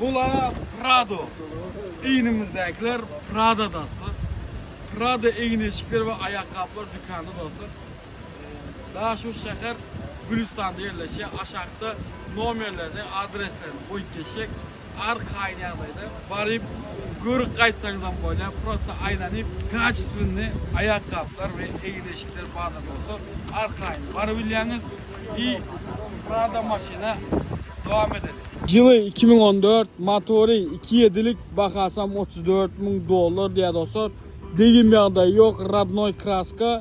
Bula Prado. Egnimizdäkiler Prada dostlar. Prada egin-eşikler we aýakgaplar dükany dostlar. Daşoguz şäher Gülüstanda ýerleşýär. Aşakda nomerlerini, adreslerini goýup geçjek. Arkaýyn ýagdaýda baryp görüp gaýtsaňyzam bolýar. Prosta aýlanyp kaçestwenny aýakgaplar we egin-eşikler bardyr bolsa arkaýyn barybilýäňiz. I Prada maşyna dowam edeli. Ýyly 2014, motory iki ýedilik, bahasam 34 müň dollar diýýär dostlar. Degim ýagdaýy ýok, radnoý kraska.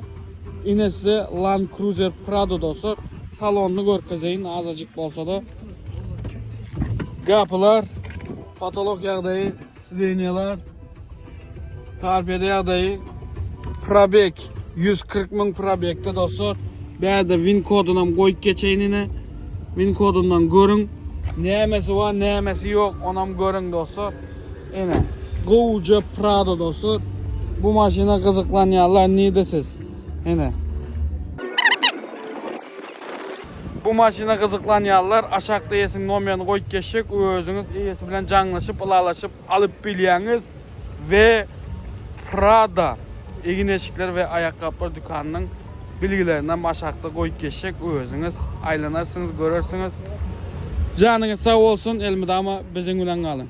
Ine size Land Cruiser Prado dostlar. Salonyny görkezeýin azajyk bolsa-da. Gapylar, potolok ýagdaýy, sidenýalar, torpeda ýagdaýy, probeg 140 müň probegde dostlar. Bärde win kodunam goýup geçeýin ine. Win kodundan görüň. Nämesi bar, nämesi ýok, onam görüň dostlar. Ine, gowuja Prado dostlar. Bu maşyna gyzyklanýanlar nirde siz? Ine. Bu maşyna gyzyklanýanlar aşakda eýesiniň nomerini goýup geçjek, özüňiz eýesi bilen jaňlaşyp, ylalaşyp alyp bilýäňiz we Prada egin-eşikler we aýakgaplar dükanynyň bilgilerinem aşakda goýup geçjek, özüňiz aýlanarsyňyz, görersiňiz. Janyňyz sag bolsun, elmydama biziň bilen galyň.